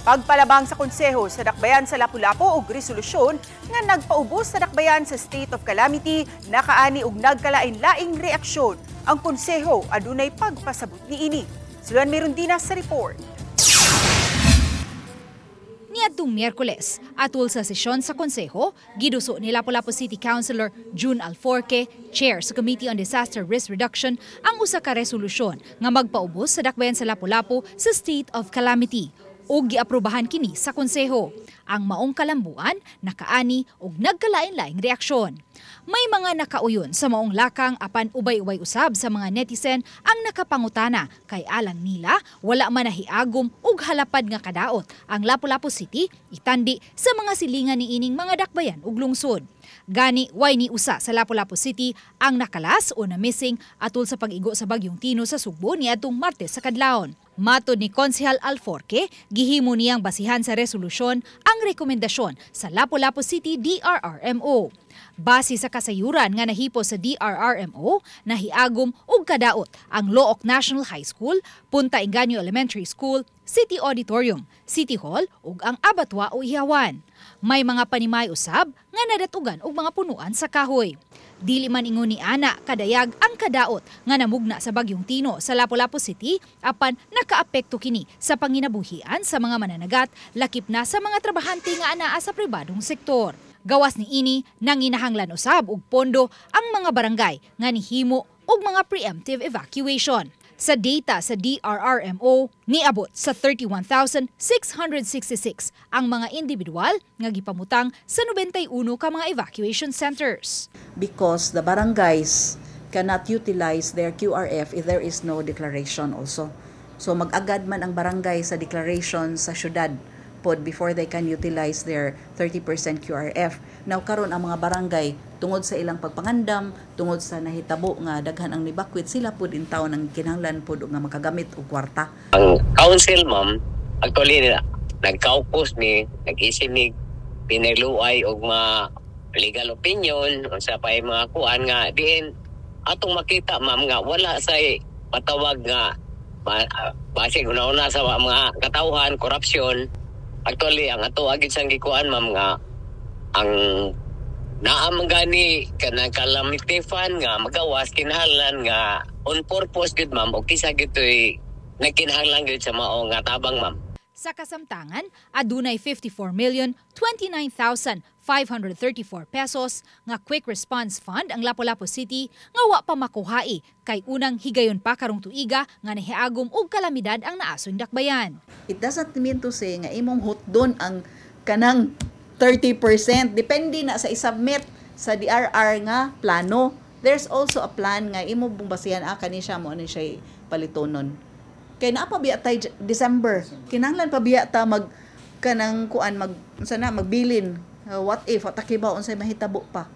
Pagpalabang sa konseho sa dakbayan sa Lapu-Lapu og resolusyon nga nagpaubos sa dakbayan sa state of calamity nakaani og nagkalain-laing reaksyon. Ang konseho adunay pagpasabot niini. Siluan Mirundina sa report. Niadtong Miyerkules, atol sa sesyon sa konseho, giduso ni Lapu-Lapu City Councilor June Alforque, chair sa Committee on Disaster Risk Reduction, ang usa ka resolusyon nga magpaubos sa dakbayan sa Lapu-Lapu sa state of calamity ug giaprobahan kini sa konseho. Ang maong kalambuan nakaani og nagkalain-laing reaksyon. May mga nakauyon sa maong lakang, apan ubay-ubay usab sa mga netizen ang nakapangutana kay alang nila wala man nahiagom og halapad nga kadaot ang Lapu-Lapu City itandi sa mga silingan niining mga dakbayan ug lungsod. Gani way ni usa sa Lapu-Lapu City ang nakalas o na-missing atol sa pag-igo sa bagyong Tino sa Sugbo niadtong Martes sa kadlawon. Matod ni Konsehal Alforque, gihimo niyang basihan sa resolusyon ang rekomendasyon sa Lapu-Lapu City DRRMO. Base sa kasayuran nga nahipo sa DRRMO, nahiagom og kadaot ang Looc National High School, Punta Engaño Elementary School, City Auditorium, City Hall ug ang abatwa o ihawan. May mga panimay usab nga nadatugan og mga punuan sa kahoy. Dili man ingon ni ana kadayag ang kadaot nga namugna sa bagyong Tino sa Lapu-Lapu City, apan nakaapekto kini sa panginabuhian sa mga mananagat, lakip na sa mga trabahante nga anaa sa pribadong sektor. Gawas ni ini, nanginahanglan usab og pondo ang mga barangay nga nihimo og mga preemptive evacuation. Sa data sa DRRMO, niabot sa 31,666 ang mga individual nga gipamutang sa 91 ka mga evacuation centers. Because the barangays cannot utilize their QRF if there is no declaration also. So mag-agad man ang barangay sa declaration sa syudad pod before they can utilize their 30% QRF. Now karon, ang mga barangay, tungod sa ilang pagpangandam, tungod sa nahitabo nga daghan ang nibakwit, sila pod in town ang kinahanglan pod nga makagamit og kwarta. Ang council, ma'am, actually nagkaukus ni, nag-isip ni pinagluay og mga legal opinion unsa pa mga kuan nga diin atong makita, ma'am, nga wala say patawag nga basig una-una sa mga katawhan korupsyon. Actually, ang ato agid sang gikuan, ma'am, nga ang naa man gani kanang calamity fund nga magawas, kinahanglan nga on purpose gud, ma'am, og kisa gitoy nagkinahanglan gyud sa mao nga tabang, ma'am. Sa kasamtangan, adunay 54,029,534 pesos nga Quick Response Fund ang Lapu-Lapu City nga wa pa makuhai kay unang higayon pa karong tuiga nga nahiagom og kalamidad ang naason dakbayan. It doesn't mean to say nga imong hutdon ang kanang 30%. Depende na sa isubmit sa DRR nga plano. There's also a plan nga imo bung basihan, ah, kani siya mo ano siya palitonon. Kay naa pa biya tay December. Kinahanglan pa biya ta mag kanang kuan, mag unsa na, magbilin. What if atakiba unsay mahitabo pa.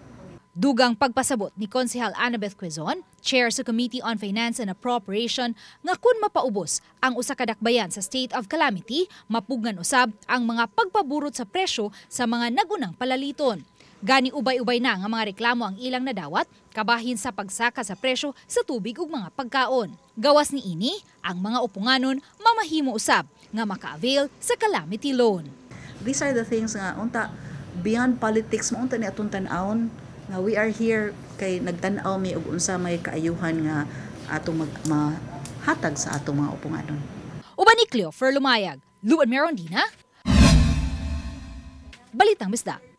Dugang pagpasabot ni Konsehal Annabeth Quezon, chair sa Committee on Finance and Appropriation, nga kun mapaubos ang usa ka dakbayan sa state of calamity, mapugnan usab ang mga pagpaburot sa presyo sa mga nagunang palaliton. Gani ubay-ubay na nga mga reklamo ang ilang nadawat kabahin sa pagsaka sa presyo sa tubig ug mga pagkaon. Gawas ni ini, ang mga upunganon mamahimo usab nga maka-avail sa calamity loan. These are the things nga unta beyond politics mo unta ni atong tan-awon nga we are here kay nagtan-aw mi og unsa may kaayuhan nga atong mag, mahatag sa atong mga upunganon. Uban ni Cleofer Lumayag, Luan Merondina, Balitang Bisdak.